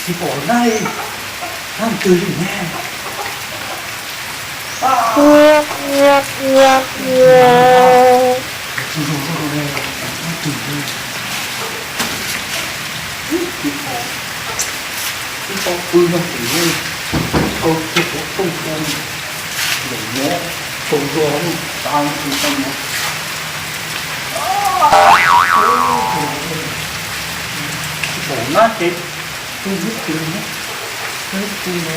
Tsis pom na, nab twg li ne? Tsis pom, tsis pom pw no tim ne, tau tus qhov rooj, lawm no, tau zog tas tsis tau no. Tsis pom na ces, tus hlub tus, hlub tus no.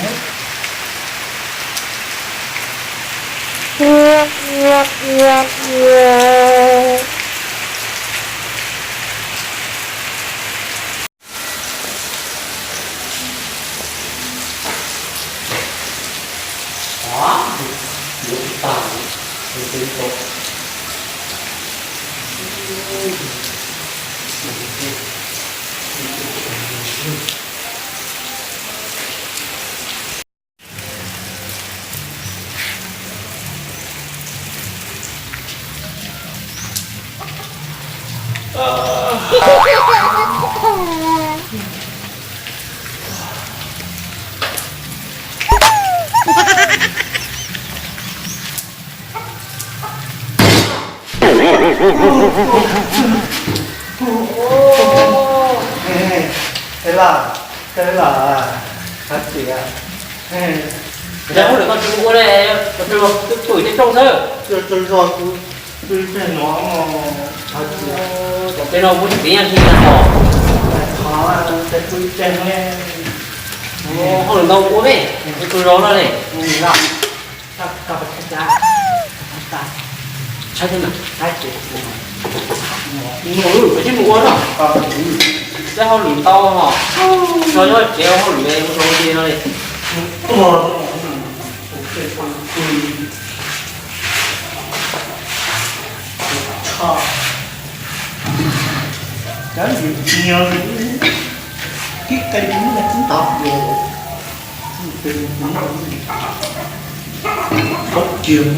Ej, ej, lam, ej, lam, hab tias, ej, yog hauj lwm koj tsis ua li, koj twb twb pw tej rooj xwb. Tus zog kuv twb tej no, hab tias, tom tej no kuv tsis txiv yaj li na os. Qhov tus twb tej ne, hauj lwm ntau ua me, tus zog no ne. Tshaib thiab mas, tshaib ces mus, mus ua no. Tej hauj lwm ntau os, tso nyob tsev hauj lwm mus rau ti no li. Cov niag kib qe tub tod, thaub kiag.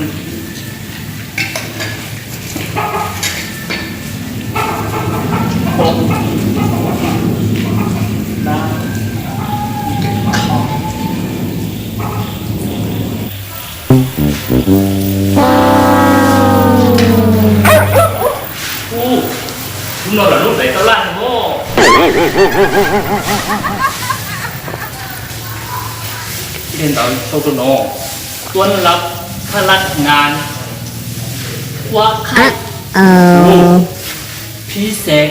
Ub, hnub no lawm lub npe tau laj os. Ib ntawd sau rau no, tuab lab khab lab ngan, tuab khab lub phib xees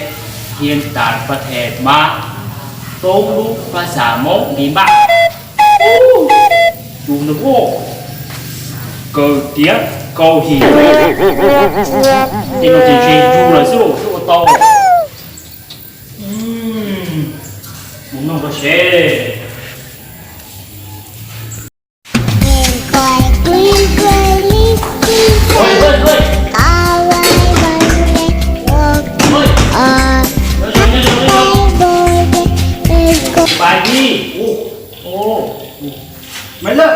hias tas pas them mas toob lub phab xas Hmoob li npaj. Tus nws ua kaw tiav kaw him, ces no ces ntshe yug lawm xwb los xwb ua tau. Mus nug rau seb. Pais di. Maiv Laj.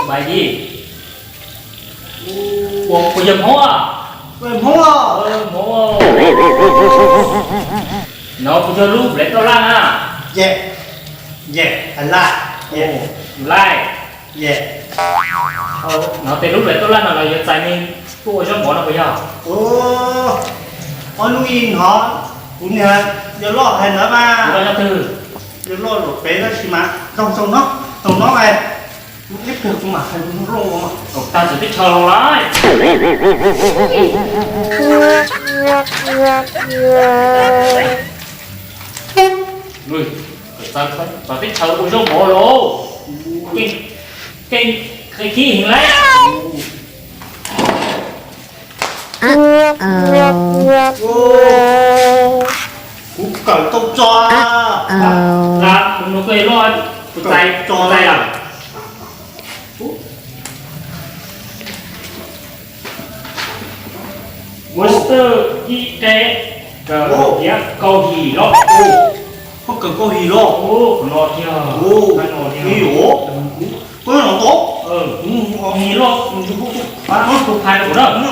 Pais di. Ua, ua yog Hmoob a? Hmoob a? Hmoob. No kuv yog lub npe tau laj na. Yes, yes, I like, yes. Like. Yes. No tej lub npe tau laj no los yuav txais neeg tuaj ua zaub mov no puas yog? Ua, hnub i hnov kuv niag yawg loj hais ntawd mas. Yawg loj nyob twg? Yawg loj lawm pem tab sis mas zoo zoo no, zoo no es. Ib pliag kuv mam hais lus loj loj mas kom tag txawv teb chaws los lawm. Kom tag txawv teb chaws ua zaub mov los. Keej, keej, keej khib heev lawm. Kuv kawm tau tso. Kuv tso lawm. Monster ib qe, kawm tiav kaum him los. Koj kawm kaum him los? Qhov no thiab, qhov no thiab. Koj no tod. Him los, tus phais rau kuv na.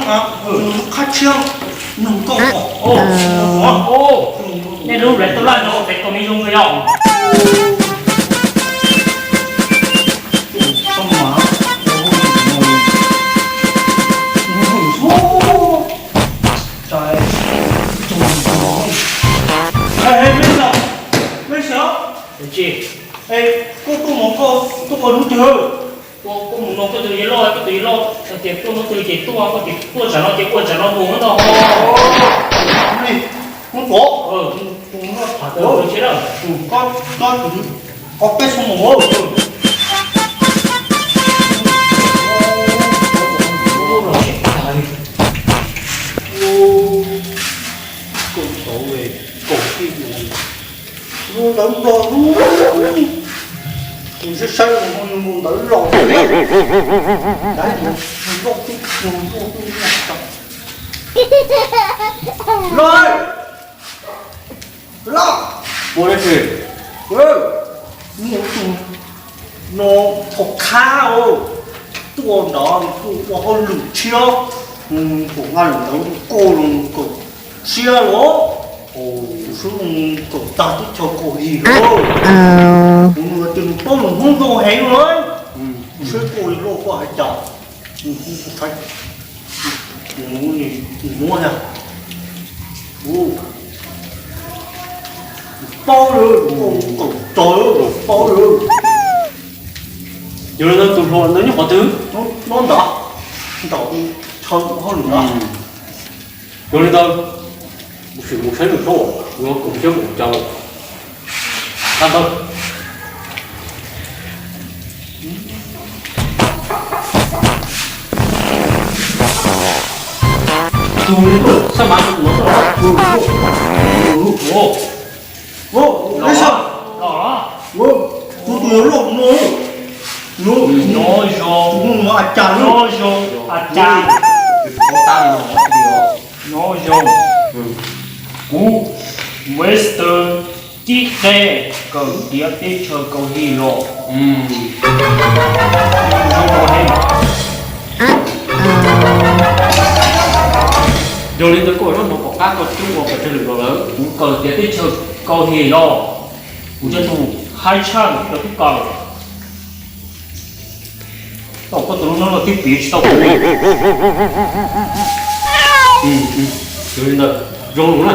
Qab tshiab, nug koj. Nej lub lawv tau laj no pem tau me zoo yog. Koj tuaj mus koj tuaj ua lub twg? Koj mus no koj tus yawg loj, koj tus yawg loj hais tias tuaj hnub twg ces tuaj, koj ces tuaj tsam no ces ua tsam no mus no. Mus tsam, koj peb xyoo mus. Kaum tau, kaum tib, ntawd nplog, kuv saib saib mus ntawd los, loj, loj, loj, ua dab tsi? Muaj tus no pom qab tuaj nrad, tuaj ua hauj lwm tshiab, kuv nqa lawm ntawd kuj los kom siab los, xwb kom tag teb chaws kaum yim los, kuv nug tias nws paub lus Hmoob zoo heev lawm, xwb kuj loj koj hais cas, kuv muab, paub lawm, kaum tau paub lawm. Yog li ntawd tus hluas ntawd nyob qhov twg? Nyob ntawd, nram chaw hauj lwm ntawd. Yog li ntawd, kuv sim mus saib nws saib, yuav koom siab koom caus. Tag ntawd. Tus xab mav tus no, tus tus yawg loj no, no, no zoo, no zoo, a cas, no zoo, kuv Wester Cib Qe, kawm tiav teb chaws kaum yim los. Yog li ntawd koj zaub mov pom qab koj coob ua pes tsawg lwm los lawm, kuv kawm tiav teb chaws kaum yim los, kuv cov tug haib tshaj cov tub kawm. Tau koj tus lub no los twb piv tsis tau kuv. Yog li ntawd, zoo lus na.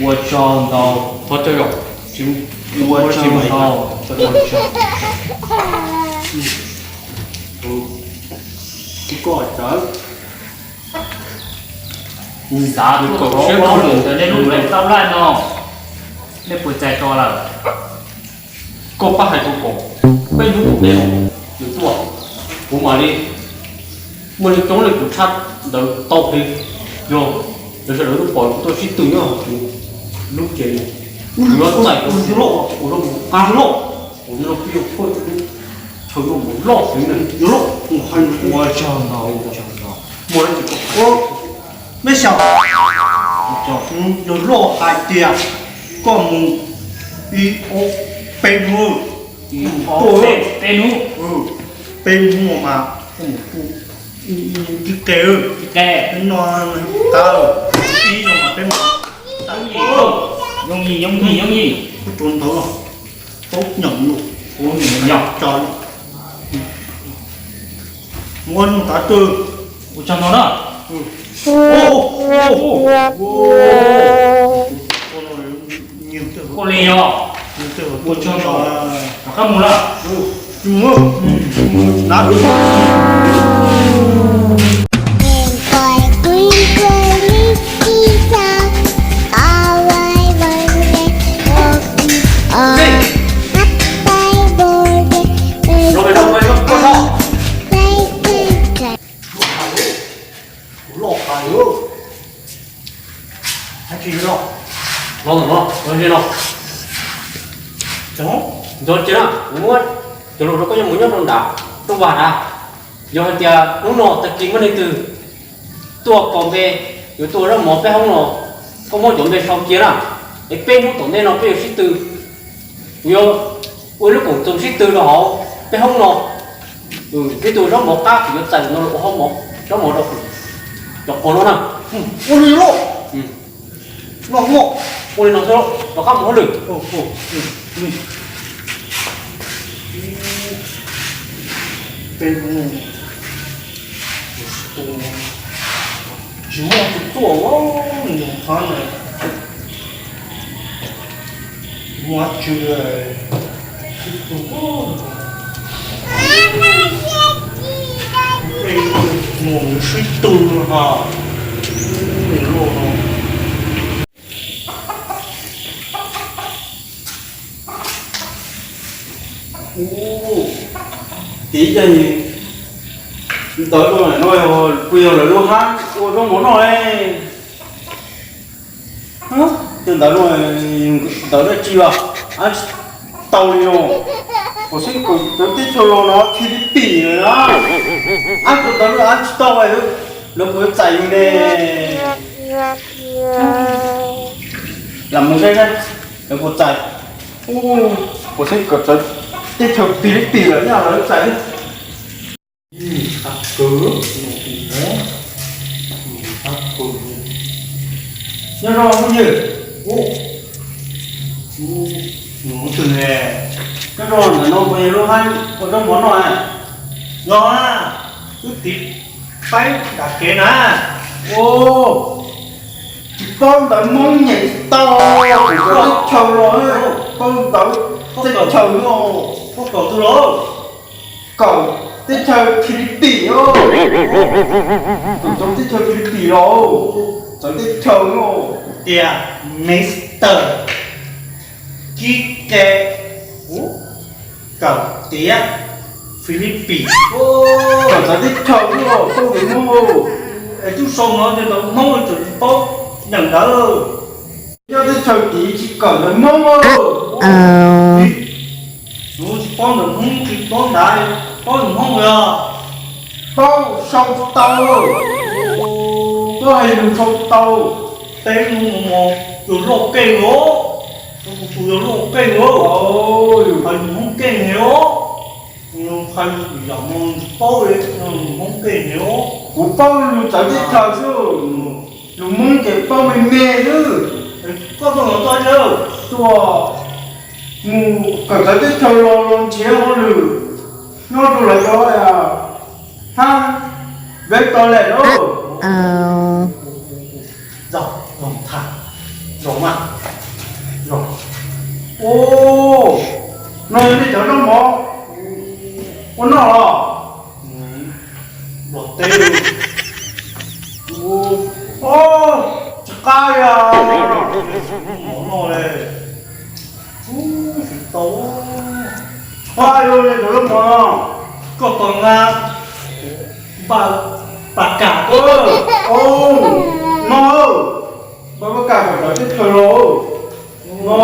Ua tsaug ntau. Thov tsaug zog. Ua tsaug ntau. Koj tawv. Xav tuaj ua hauj lwm ntawm nej lub lawv tau laj no, nej puas txais tos lawm? Koj pab hais rau kom peb hnub tom ntej no nws tuaj, kuv mam li muaj neeg coob leej twg tshaj ntawd tau hli. Yog lawv sawv daws twb pom kuv tuaj sib tw nyob hauv kuv lub tsev no, kuv yuav txais kuv lub, kuv lub mus qab loj, kuv yuav pheej pheej chaw yuav mus loj xwb na. Yuav loj, ua tsaug ntau, ua tsaug ntau. Muaj dab tsi koj, mej xyaum, yawg loj hais tias koj mus ib ob peb hnub, ib ob peb hnub, peb hnub mas koj mus kuj ib qe, ib qe no, ib no mas peb mus, yooj yim, yooj yim, yooj yim, kuj rau ntawd los, paub nyeem los, kuv nyeem tso, muab nug tav twg, ua tsaug ntau na. Ua li yog, ua tsaug ntau, rov qab mus lawm. Loj hais, hais tsis loj, loj no, loj no. Nco tsis na, kuv muab cov lus rau koj yuav mus nyob rau nram rooj vag na. Yog hais tias hnub no tag kis muaj neeg twg tuaj kos npe, yuav tuaj zaub mov peb hoob no, koj muab cov npe sau cia na, es peb hnub tom ntej no peb yuav sib tw, kuv yuav ua lub koom txoos sib tw rau hauv peb hoob no. Peb tus zaub mov qab kuv yuav txais no los ua hoob mov, zaub mov rau kuv cov qhua no na. Ua li los, Muaj muaj, ua li no xwb, rov qab mus hauj lwm. Peb, tsis muaj tus tuaj, nws qhov na, muaj tsw, sib tw, mus sib tw ha, loj no. Ub, tiv coj nws ntawd rau no, puas yog lawv lub hab ua zaub mov noj ne? Cov ntawd no, ntawd dab tsi los, ab, tsis tau li no. Puas xeeb kom cov teb chaws los no Philippines lawm na. Ab, cov ntawd no ab tsis tau, lawv puas yuav txais yus ne? Lam mus saib saib lawv puas txais. Puas xeeb kom cov teb chaws Philippines lawm nyaj los lawv txais. Qab kawg, qab kawg. Nyob zoo phooj ywg. Ub, tus ne, nyob zoo, ntawm no puas yog lub hab ua zaub mov noj? Yog na, wb tiv paib nram kev na. Ub, tsis paub ntawv Hmoob nyeem tsis tau, kuv cov teb chaws los, paub ntawv teb chaws no. Paub kaum twg los? Kaum teb chaws Philippines os. Kaum teb chaws Philippines los, txawv teb chaws no. Tias Mister Kike, kaum tiav Philippines. Kaum txawv teb chaws no, paub ntawv Hmoob. Es tub sau no ces ntawv Hmoob tseem tsis paub nyeem ntawv. Nyob teb chaws tid tsis kawm ntawv Hmoob. Tsis paub ntawv Hmoob, tsis paub ntawv, paub ntawv Hmoob os. Paub sau tsis tau, paub hais lus sau tsis tau. Peb mus mus yus loj keej os, tus yus loj keej os, yus hais lus Hmoob keej os, hais lus yam no tsis paub li, Hmoob keej os. Kuv paub lus txawv teb chaws xwb, lus Hmoob ces paub me me xwb. Koj tuaj los txog, tuaj mus kawm txawv teb chaws los los nrhiav hauj lwm nyob rau lawv cov hab veb tau lawm lauj. Zoo, zoo mas, zoo. Ub, no yog nej cov zaub mov ua noj los? Los teb. Ub, tsis qab li os. Mov noj li. Ub, tsis tau. Tsis qab li os, nej cov zaub mov no. Koj tos nqa npaj pas kam. Ub, no, npaj pas kam kom txawv teb chaws los no.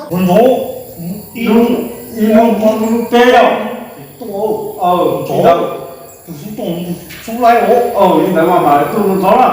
Kuv ntxov, ib lub, ib lub, ib lub teb os. Tus xub tuaj, tus xub laib os. Li ntawd mas mam tuaj ntxov na.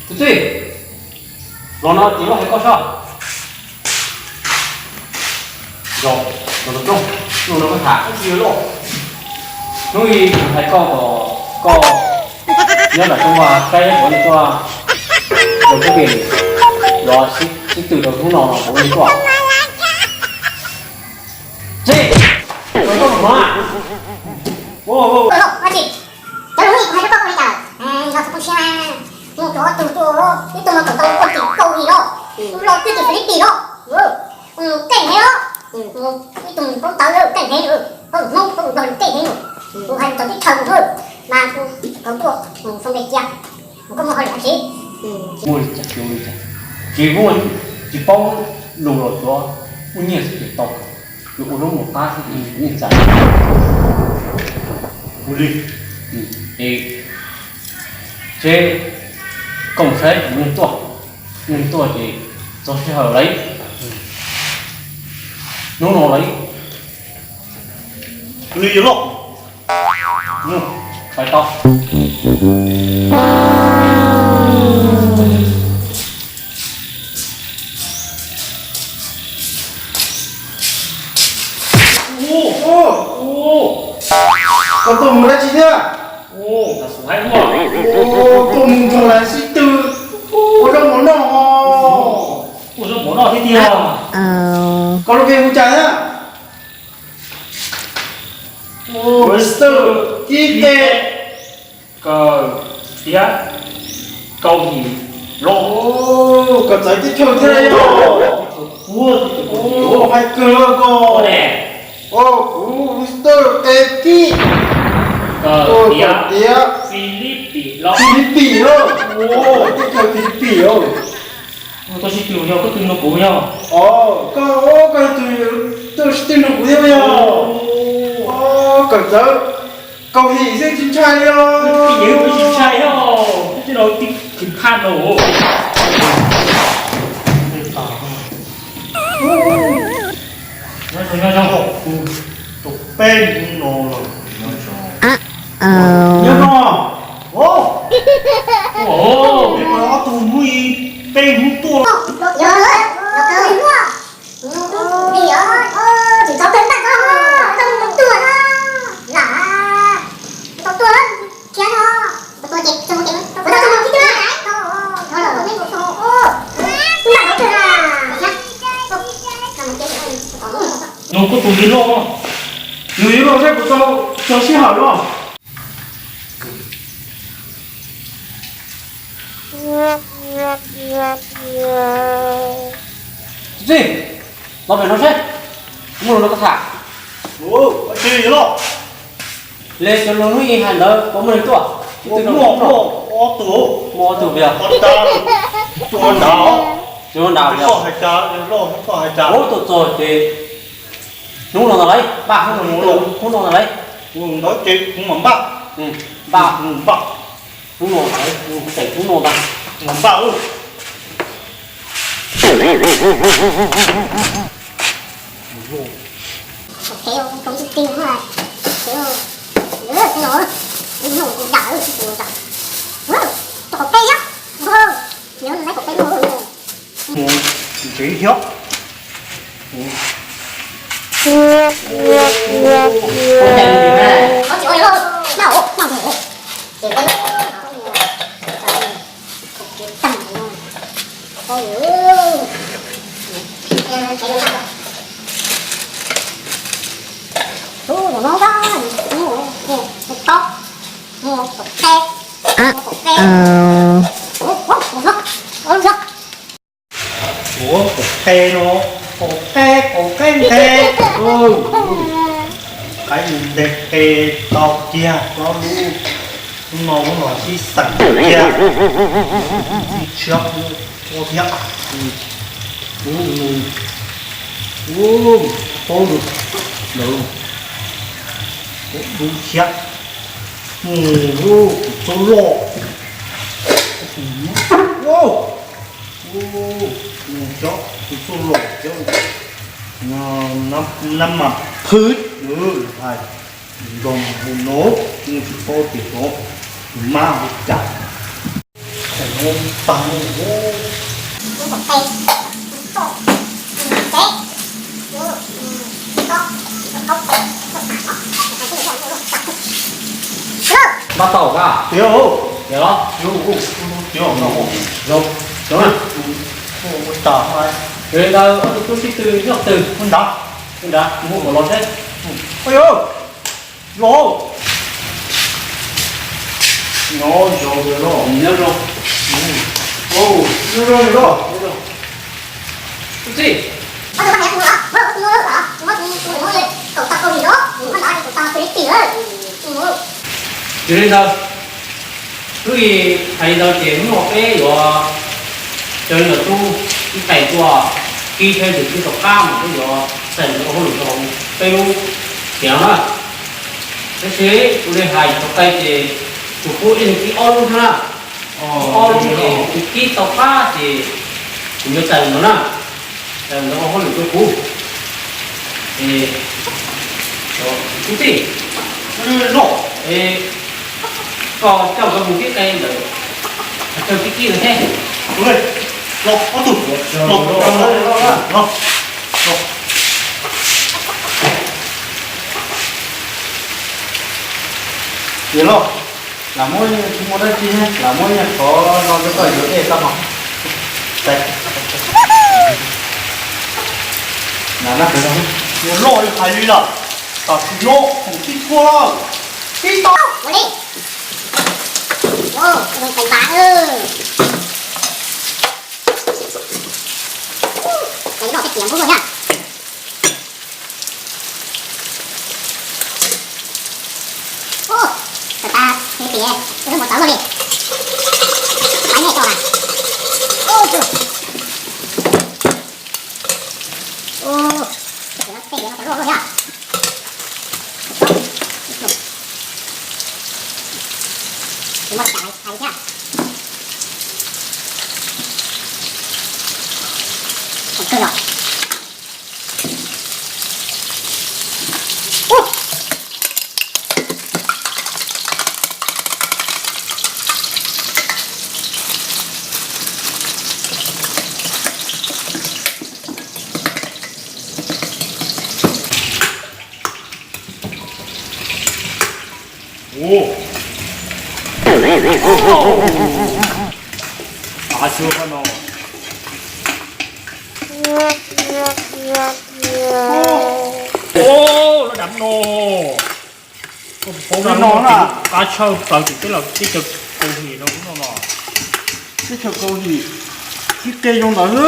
Tus tij, los no ces loj hais koj soj. Zoo, los tus rooj, hnub no koj tham ib txhij loj. Hnub ib hais koj kom koj nyob nram rooj vag saib puas muaj tuaj, los sib tw rau hnub no puas muaj tuaj. Tsis, koj los hov. Ua, ua, ua. Ua, ua tsis. Cov lus no kuv hais rau koj ua li cas lawm? Los txog poob siab, mus rau ob tug tuaj, ib tug no kom tau ua tsis kaum yim los, tus los twb tsis Philippines los, keej heev los, ib tug paub tawv keej heev, paub Hmoob paub Nplog keej heev, kuv hais txog teb chaws mus mas kuv kom tuaj mus Foo Bai Cia, mus koj muaj hauj lwm dab tsi? Muaj li cas, tsis muaj, tsis paub lus los tsuav ua nyiaj xwb ces tau, yuav ua zaub mov qab xwb ces nyiaj txaus. Ua li, es seb koj mus saib neeg tuaj, neeg tuaj ces txog sij hawm lawm, hnub no lawm. Li loj, pais tau. Koj tuaj mus dab tsi thiab? Tuaj mus nrog lawv sib tw ua zaub mov noj. Ua zaub mov noj thiab tiag. Koj lub npe hu cas thiab? Wester Kib Tes. Kawm tiav, Kaus Him los. Kawm txawv teb chaws thiab yog. Hais kawg koj. Kuv Wester Kib Tes. Kawm tiav, Philippines los. Philippines los. Teb chaws Philippines os. Koj sib tw yog koj twb nug kuv yog. Koj, koj tus tuaj sib tw nug kuv thiab yog. Kawm txawv, Kaus Him xwb tsis ntshai li os. Tsis ntshai os, tsis no tib khwv phaj no. Nyob zoo, nyob zoo. Tus peb hnub no los nyob zoo. Nyob zoo. Peb ob tug hnub ib peb hnub tuaj. Nug koj tus li loj, nws yuav los saib kuv txog sij hawm los. Txiv txij, los pem no seb, muaj lus nrog koj tham. Li cov lus hnub ib hais ntawd puas muaj neeg tuaj? Muaj ob tug, muaj ob tug tiag. Tus nrad, tus nrad tiag. Ub, tuaj txog ces hnub no ntag lauj, npaj hnub no ntag lauj. Hnub no ntag lauj, hnub no ntag. Mus ntsev thiab. Ua kaum qe no, kaum qe, kaum qe nqe. Qaib mus nte qe tau kiag, lub lub no muab los sib xeem kiag, ntxim tshiab ua thiab. Ub, ub, paub lawm, lub thiab. Mus lub kuv txob loj. Mus xyov kuv txob loj xyov, nab mas phwj hais nrog mus no, mus tsis paub tias no mab hu cas. Tag no. Npaj tau kab tias los, tias no, tias no, tias no, tias no, tias no, tias no, Nrad, mus hu kom los seb. Ua yog, los. Nyob zoo los? Nyob zoo. Nyob zoo los? Txiv. Yog li ntawd, twb hais li ntawd ces hnub no peb yuav caw nyuam tub ib qais tuaj kib thiab tus tub tom qab mas peb yuav txais ntawm hauj lwm rau peb lub tiam na. Tab sis kuv li hais txog qais ces tus qub ib leeg kib ob lub thiab na. Ob lub ces tus kib tau qab ces kuv yuav txais ntawd na. Txais ntawd ua hauj lwm rau kuv. Es, kuv tij, es koj coj nkawd mus kib qe ntawm chaw kib kib ntawd thiab. Los ob tug, los, los, los. Los, lam muab, tsis muaj dab tsi, lam muab nyuag qhov no rau koj yuav dej tso mog. Yuav loj li hais li lawm, tam sim no khoom tib txhua lawm, tib tau. Ub, tus tas nws tias wb mus txawv luaj li. Pab nej tso mas. Ub, tus, ub, tej tias no txawv luaj luaj thiab. Tsis muaj li cas hais li thiab. Kawg los. Ua, av xwb no. Ua, lawv dam no. Ua, no na. Qab tshaj plaws tim teb lawm, teb chaws Kaus Him no no. Teb chaws Kaus Him, kib qe zoo ntawd xwb.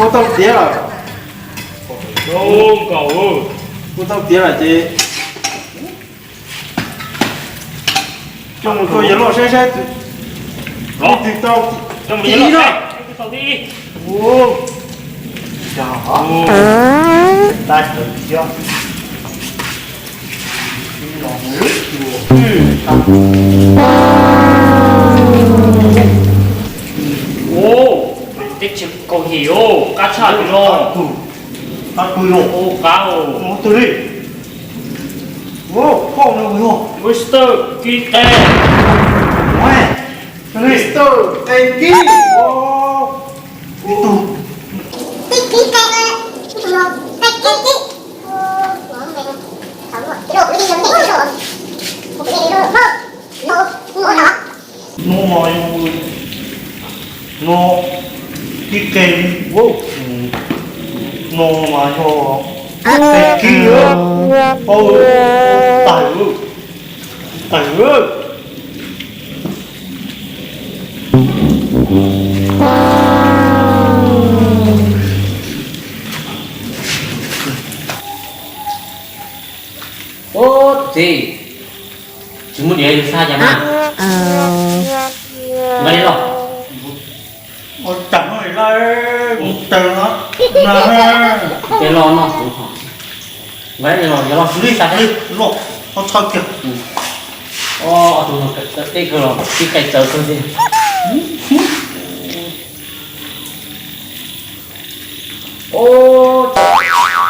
Ua tau tiav lawm. Ua tau tiav lawm ces coj mus rau yawg loj saib saib leej twg tau thib ib na. Teb chaws Kaus Him os, qab tshaj li no. Qab pw no. Ua, qab os. Tus li. Ua, poj no yog Mister Kib Qe. Mister Qe Kib. Ib tug. No mas yog, no, Kib Qe, no mas yog Qe Kib, tag, tag. Ub, txiv, tsis muaj niam yus xav cas mas. Nqa li los. Ua cas no la, mus taws no na. Ces los no kuv ho. Nqa li los, yog los xwb li tas li los, ho txhob kiag. Tus no tej kawg los tib qe txawv kawg li.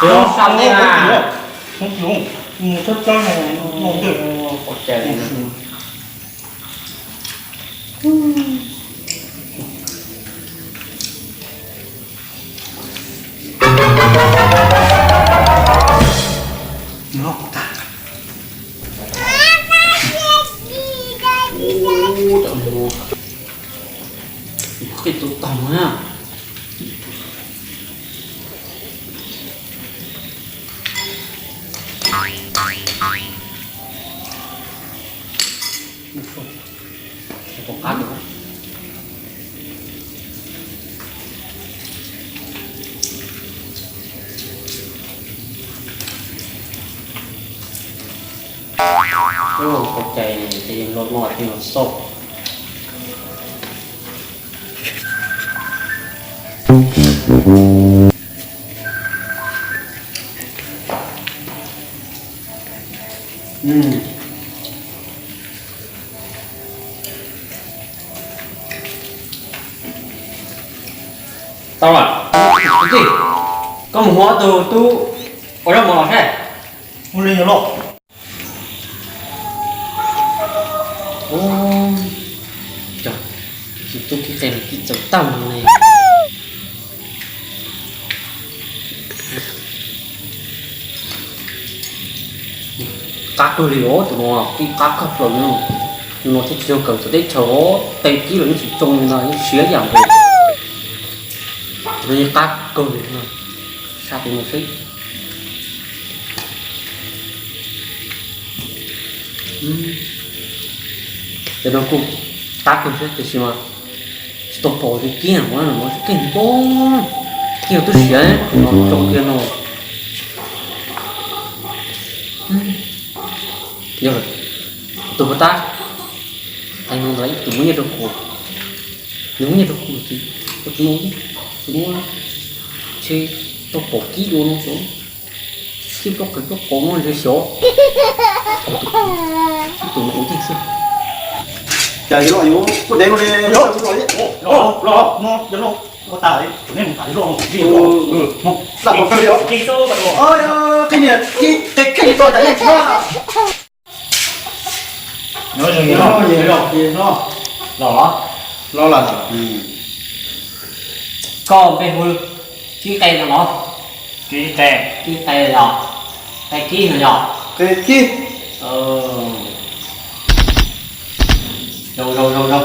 Tus no sab teb na. Mus txhob txhob no, no tej. Ua cas li no. Qij tus tog na. Ua cas ces yog los no ces los xauj. Tau lawm. Kwv tij, koj mus hu ob tug tub ua zaub mov los saib. Ua li los. Ub, cov tub kib qe los kib txaus tag li. Qab kawg li os, tus no kib qab kawg plaws li. Tus no thiaj tsis yog kawm txawv teb chaws os, tes kib los yeej tsis tsoo li no, yeej siav yam nkaus. Tus no yeej qab kawg li, saib tus no xwb. Cov no kuj qab kawg thiab tiam sis mas tsis tau pom li kiag, ua no keej npoo, keej twb siav no tsoo kiag no. Yog tus puas tab, tais no ntawd ib tus muab nyiaj rau kuv, nws muab nyiaj rau kuv ces kuv tus no, tus no ntshe tau pom kib dua no xwb. Kib plaub qhwv plaub qhov no ntshe xyov. Ib tus no ua yeej xwb. Cas yuav los yuav kuj dev no li. Los, los, no, los, ua tas li, nej mus tham li los. Lam pom kawg li os. Qi niam, qi, qi kheej li ko tas yeej tsis muaj. Los, los, los. Koj npe hu Kib Qe no los? Kib Qe. Kib Qe los? Qe Kib no yog? Qe Kib. Zoo, zoo, zoo, zoo.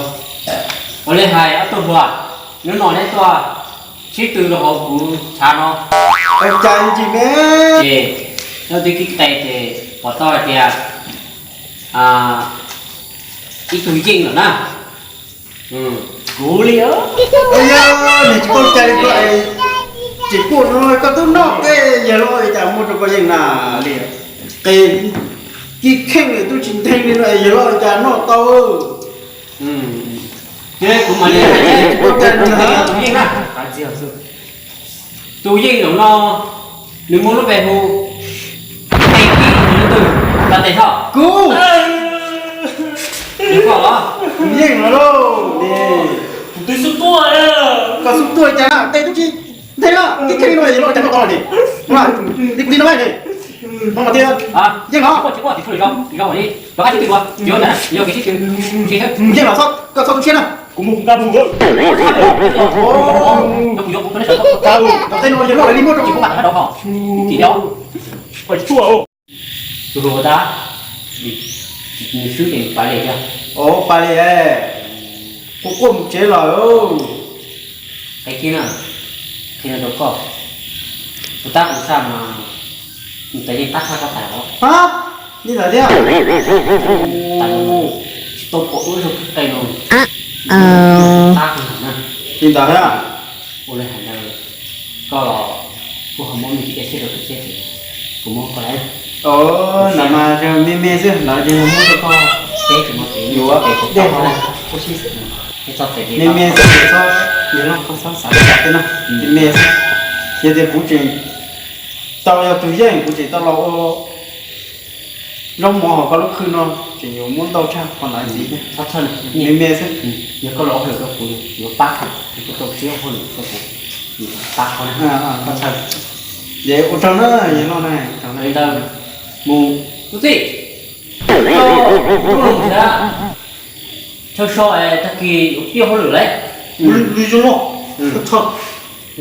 Ua li hais ob tug hluas, hnub no neb tuaj sib tw rau hauv kuv tshav no. Ua cas ntsis me? Ces nyob twb Kib Qe ces pom tau hais tias ib tug yeej lawm na. Kuv li. Yog nws tsis tau cai ko, tsis pum no koj twb noj tej yawg laus cas muab rau koj yeej na li. Qe Kib kheej twb tsis nteeg li no yawg laus cas noj tau. Ces kuv mam li hais, tus yeej na, tus yeej zaum no nws muaj lub npe hu Qe Kib, nws twg, Pas Tes Thoj? Kuv. Yog koj los? Kuv yeej no lauj. Kuv twb xub tuaj. Koj xub tuaj cas tej twb tsis nteeg na, Kib kheej no yawg laus cas noj tau li. Li kuv li no ne. Yeej no. Yeej los, koj txhob tu siab na. Kuv mus nqa mus. Tej no yawg laus li muab rau kuv kuv mam li muab rau. Tus hluas tab, nws swb ces nws pab li thiab. Ov, pab li, kuv quaj mus tsev lawm. Qe Kib na, qhia rau koj, kuv tab kuv xav mas nws tseem yeej qab tshaj koj tas os. Li ntawd thiab. Tsis tau pom ua zoo Kib Qe no. Qab kawg na. Li ntawd thiab. Ua li hais ntawd, koj los kuj ho muab me ntsis dej tshiab rau kuv thiab ces kuv muab koj lawm. Ntawd mas yog me me xwb, ntawd ces muab rau koj. Peb tsis muaj kev yuav es kuv dej no, kuv sib xws. Me me xwb, txhob, yog no koj txhob xav li cas thiab na. Me me xwb. Yog tias kuv tseem tau yog tus yeej, kuv tseem tau los ua zaub mov hauv koj lub khw no, tseem yuav muab ntau tshaj qhov ntawd ntxiv thiab. Me me xwb. Yog koj los ua hauj lwm rau kuv, yuav pab kuv, kuv tau siab ua hauj lwm rau kuv, yuav pab qhov na. Ces ua tsaug na, yog no na, mus tus txij, chaw so tag kis yuav pib hauj lwm lawm. Li zoo loj, yog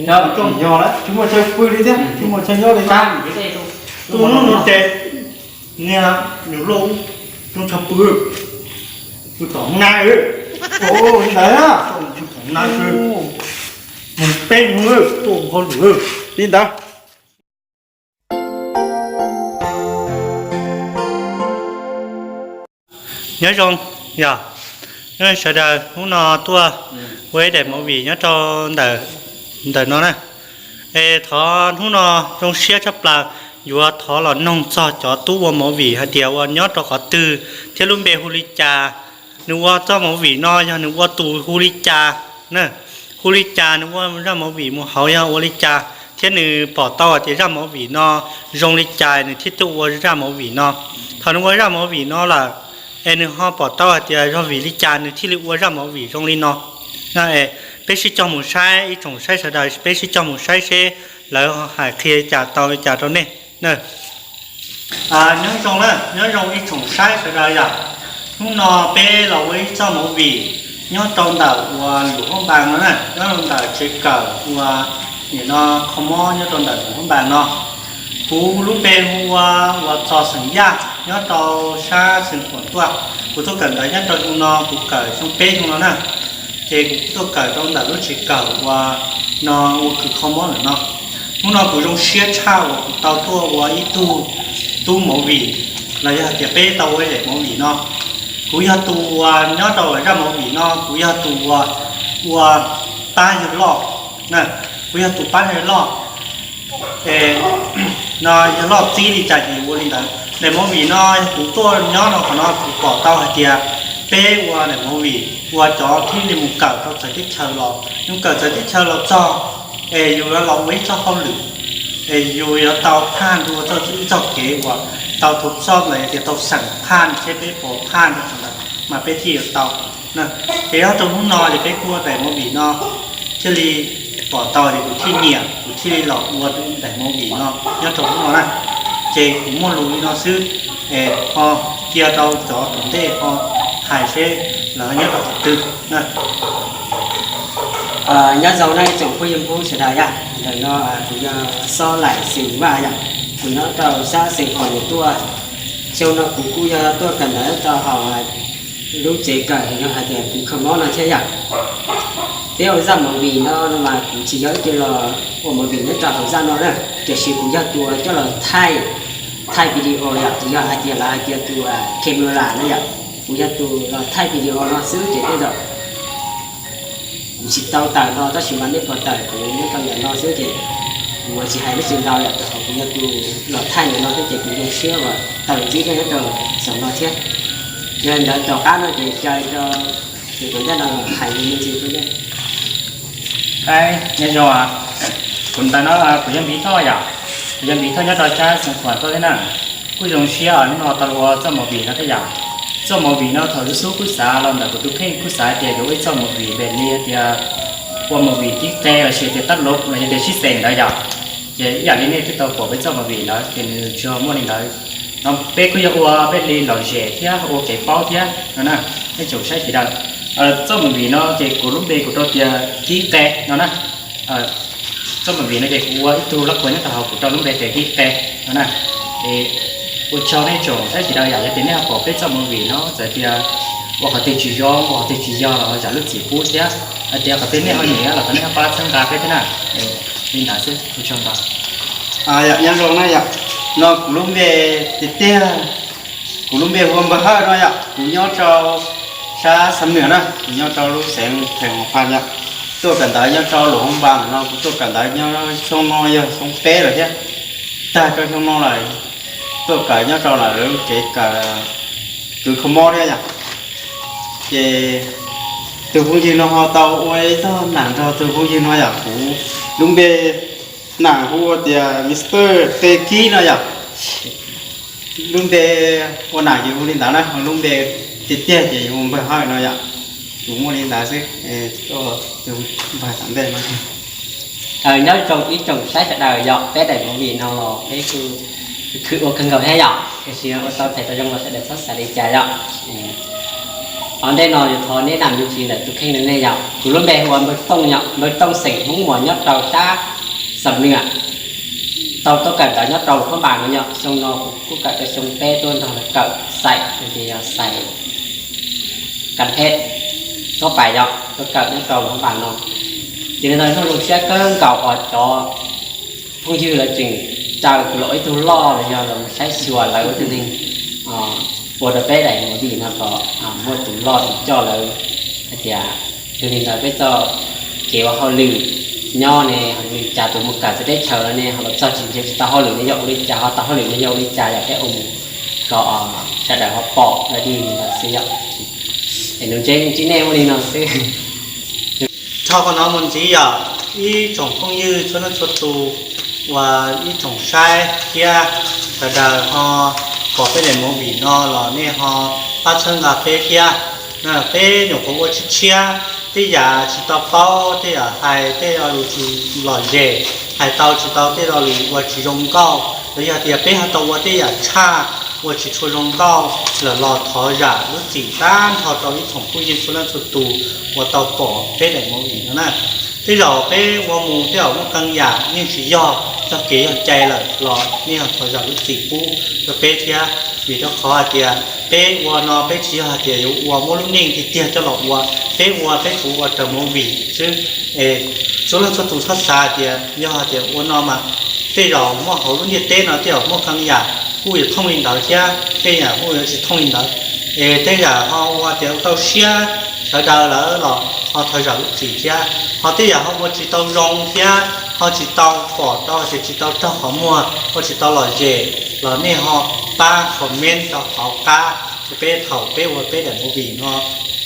lawm, tsis muaj chaw pw li thiab, tsis muaj chaw nyob li thiab. Tus no ces niag yus lauj, zoo chaw pw, pw tom nai, li ntawd, peb hnub tuaj hauj lwm li ntawd. Nyob zoo, yog, sawv daws, hnub no tuaj ua ib daim movie nyob rau ntawm no na. Es thov hnub no zoo siab tshaj plaws, yuav thov los noog txog cov tub ua movie hais tias ua nyob rau qhov twg thiab lub npe hu li cas, nws ua txoj movie no yog nws ua tus hu li cas na, hu li cas, nws ua zaj movie mus hauv yog ua li cas, thiab nws pom tau hais tias zaj movie no zoo li cas nws thiaj tuaj ua zaj movie no. Thaum nws ua zaj movie no lawm, es nws ho pom tau hais tias yog vim li cas nws thiaj li ua zaj movie zoo li no. Peb sib cog mus saib, ib tsoom saib sawv daws, peb sib cog mus saib seb lawv hais qhia li cas tau li cas rau nej. Nyob zoo na, nyob zoo ib tsoom saib sawv daws yom. Hnub no peb los ua ib txoj movie nyob rau ntawm uas Luam Hoob Npas no na, nyob rau ntawm tsev kawm uas nim no kho mob nyob rau ntawm Luam Hoob Npas no. Kuv lub npe hu ua, ua Txos xeem Yaj nyob rau sab Xeev Khuam tuaj. Kuv tuaj kawm ntawv nyob rau xyoo no, kuv kawm xyoo peb xyoo no na. Ces kuv tuaj kawm rau ntawm lub tsev kawm uas no ua kws kho mob ntawm no. Hnub no kuv zoo siab tshaj uas kuv tau tuaj ua ib tug tub movie los yog hais tias peb tau ua ib daim movie no. Kuv yog tus uas nyob rau zaj movie no, kuv yog tus uas ua pab yawg loj, kuv yog tus pab yawg loj. Es no yawg loj txib li cas ces ua li ntawd. Daim movie no yog kuv tuaj nyob rau qhov no kuv pom tau hais tias peb ua daim movie ua cov thiaj li mus kawm rau txawv teb chaws los, yus kawm txawv teb chaws los txog, es yus yuav los ua ib txoj hauj lwm, es yus yuav tau phaj dua txoj, ib txoj kev uas tau thov txoj ntawd tias tau xeem phaj thiab peb pov phaj rau qhov ntawd mas peb thiaj yuav tau. Ces nyob rau hnub no ces peb kuj ua daim movie no thiaj li pom tau ces kuv thiaj nyiam, kuv thiaj li los ua daim movie no nyob rau hnub no na. Ces kuv muaj lus li no xwb, es ho cia rau cov tom ntej ho hais seb lawv nyob rau qhov twg na. Nyob zoo na ib tsoom phooj ywg Hmoob sawv daws yom, ntawm no kuv yog Xob Laim xeem Vaj yom, kuv nyob rau sab Xeev Khuam tuaj. Xyoo no kuv kuj yog tuaj kawm ntawv rau hauv lub tsev kawm yog hais tias kws kho mob no thiab yom. Peb ua zaj movie no no mas kuv tsis yog ib tug los ua movie nyob rau hauv zaj no na, tiam sis kuv yog tus coj los thaij, thaij video yom, tsis yog hais tias lawv hais tias tus camera na yom, kuv yog tus los thaij video no xwb ces tej zaum kuv tsis tau tawm no tab sis mas nej puas tawm kuv nyob rau ntawm no xwb ces kuv tsis hais lub tsev ntau yom, rau qhov kuv yog tus los thaij ntawm no xwb ces kuv zoo siab uas tau ntsib nej nyob rau saum no thiab. Yog li ntawd tom qab no ces cia rau tus tuam ncaj no hais me ntsis rau nej. Nyob zoo, kuv ntawm no kuv yog Npiv Thoj yom, kuv yog Npiv Thoj nyob rau sab Xeev Khuam tuaj thiab na. Kuj zoo siab hnub no tau los ua txoj movie no thiab yom. Txoj movie no thaum xub xub kuj xav los ntawm kuv tus kheej kuj xav tias yuav ua ib txoj movie npe li tias ua movie tib qe los sis tias tab lov los yog tias sib xeem ntawd yom. Ces ib yam li nej twb tau pom peb txoj movie ntawd ces nws tsuas muaj li ntawd no. Peb kuj yog ua peb li lom zem thiab ua kev paub thiab no na, nej tsoom saib sawv daws. Txoj movie no ces kuv lub npe kuv rau tias Kib Qe no na. Txoj movie no ces kuv ua ib tug loj kua nyob rau hauv kuv rau lub npe tias Kib Qe no na. Es ua tsaug nej tsoom saib sawv daws yom, yog tias nej ho pom peb txoj movie no txawm tias ua qhov twg tsis zoo ua qhov twg tsis yog los zam lub txim pub thiab hais tias qhov twg nej ho nyiam los thov nej ho pab txhawb nqa peb thiab na. Li ntawd xwb, ua tsaug ntau. Yom, nyob zoo na yom, no kuv lub npe tiag tiag, kuv lub npe hu ua Npawg Hawj no yom, kuv nyob rau sab Xam Nwm na, kuv nyob rau lub xeev Pheem Hoo Phas yom. Tuaj kawm ntawv nyob rau Luam Hoob Npas no, kuv tuaj kawm ntawv nyob xyoo no yog xyoo peb lawm thiab, tag rau xyoo no lawm, tuaj kawm nyob rau lawv lub tsev kawm kws kho mob thiab yom. Ces Tus phooj ywg no ho tau ua ib txoj nam nrog tus phooj ywg no yom, kuv lub npe nam hu ua tias Mister Qe Kib no yom. Lub npe ua nam ces hu li ntawd na, ho lub npe tiag tiag ces hu Npawg Hawj no yom. Kuv muaj li ntawd xwb, npawg tom ntej no. Nyob zoo ib tsoom saib sawv daws yom, peb daim movie no los peb kuj khwv ua kawg nkaus thiab yom, tiam sis ua tau phem tau zoo los sawv daws txhob xav li cas yom. Qhov ntej no yuav thov neb nam me ntsis ntawm tus kheej no nej yom. Kuv lub npe hu ua Npawg Tooj yom, Npawg Tooj xeem Hmoob Muas nyob rau sab Xam Nwa. Tau tuaj kawm ntawv nyob rau Luam Phab Npas no yom, xyoo no kuv kuj kawm rau xyoo peb tuaj nrog lawv kawm xais, ces yog xais kas pheb tuab pais yom, tuaj kawm nyob rau Luam Phab Npas no. Ces li ntawd nws zoo siab kawg nkaus os cov phooj ywg lawv tseem raws kuv los ib tug loj los yog los saib xyuas lawv tus neeg ua rau peb daim movie no kom muaj tus loj tus coj lawv hais tias yog li ntawd peb txoj kev ua hauj lwm nyob ne, hauj lwm cas tus mus kawm txawv teb chaws los ne, ho los txog tsis nrhiav tsis tau hauj lwm ne yog ua li cas, ho tau hauj lwm ne yog ua li cas, yog peb ua mus kom sawv daws ho pom lawm dig li ntawd xwb yom. Es nus ntse ntsib nej ua li no xwb. Rho qhov no mus ntxiv yom, ib tsoom phooj ywg txhua leej txhua tus uas ib tsoom saib thiab sawv daws ho pom peb daim movie no los nej ho pab txhawb nqa peb thiab. Peb nyuam qhuav ua tshiab tshiab, tej yam tsis tau paub, tej yam hais tej lo lus tsis lom zem, hais tau tsis tau tej lo lus ua tsis zoo nkauj, los yog tias peb ho tau ua tej yam tshaj ua tsis tshua zoo nkauj lawm los thov zam lub txim tag nrho rau ib tsoom phooj ywg txhua leej txhua tus uas tau pom peb daim movie no na. Tej zaum peb ua mus tej zaum muaj qee yam yeej tsis yog txoj kev yog cai lawm los nej ho thov zam lub txim pub rau peb thiab, vim rau qhov hais tias peb ua no peb tsis yog hais tias yuav ua muab lub neej tiag tiag coj los ua, peb ua peb tsuas ua raws movie xwb. Txhua leej txhua tus txhob xav tias yog hais tias ua no mas tej zaum muaj hauv lub ntiaj teb no tej zaum muaj qee yam kuj yuav thooj li ntawd thiab tej yam kuj yuav tsis thooj li ntawd. Es tej yam ho ua tias tau siab sawv daws lawm los ho thov zam lub txim thiab, ho tej yam ho ua tsis tau zoo thiab ho tsis tau pom tau tias tsis tau raug qhov muag, ua tsis tau lom zem los nej ho pab comment rau hauv qab, peb thaum peb ua peb daim movie no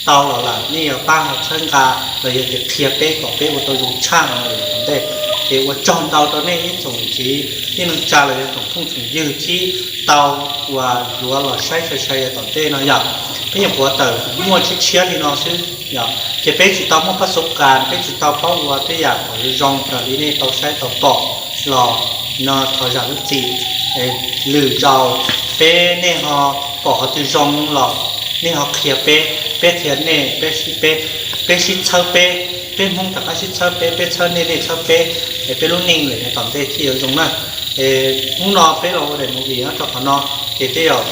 tau los lawm nej yuav pab ho txhawb nqa los yog tias qhia peb kom peb ua tau zoo tshaj no lawm tom ntej. Ces ua tsaug ntau rau nej ib tsoom niam txiv tij neej tsa los yog tsoom phooj tsoom ywg thiab tau uas yuav los saib sai sai tom ntej no yom. Peb nyuam qhuav tawm muaj tshiab tshiab li no xwb yom, ces peb tsis tau muaj pab xub qas, peb tsis tau paub ua tej yam kom zoo raws li nej tau saib tau pom los no thov zam lub txim. Lwm zaus peb nej ho pom qhov twg zoo los nej ho qhia peb, peb qhia nej, peb, peb sib txhawb peb, peb Hmoob rov qab sib txhawb peb, peb txhawb nej, nej txhawb peb, es peb lub neej lawm yav tom ntej thiaj yuav zoo na. Es hnub no peb los ua daim movie nyob rau qhov no, ces tej zaum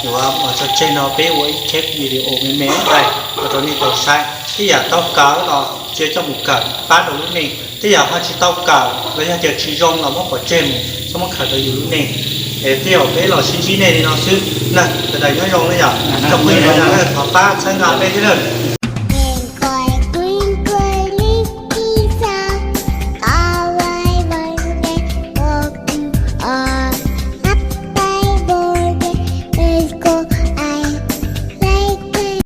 yuav mus tso tseg no peb ua ib clip video me me ua rau nej tau saib. Tej yam tau kawm los cia coj mus kawm pab rau lub neej, tej yam ho tsis tau kawm los yog tias tsis zoo los muab pov tseg mus, txhob muab khaws rau yus lub neej. Es tej zaum peb los sib ntsib nej li no xwb na, sawv daws nyob zoo na yom, tsoom phooj ywg sawv daws thov pab txhawb nqa peb thiab na.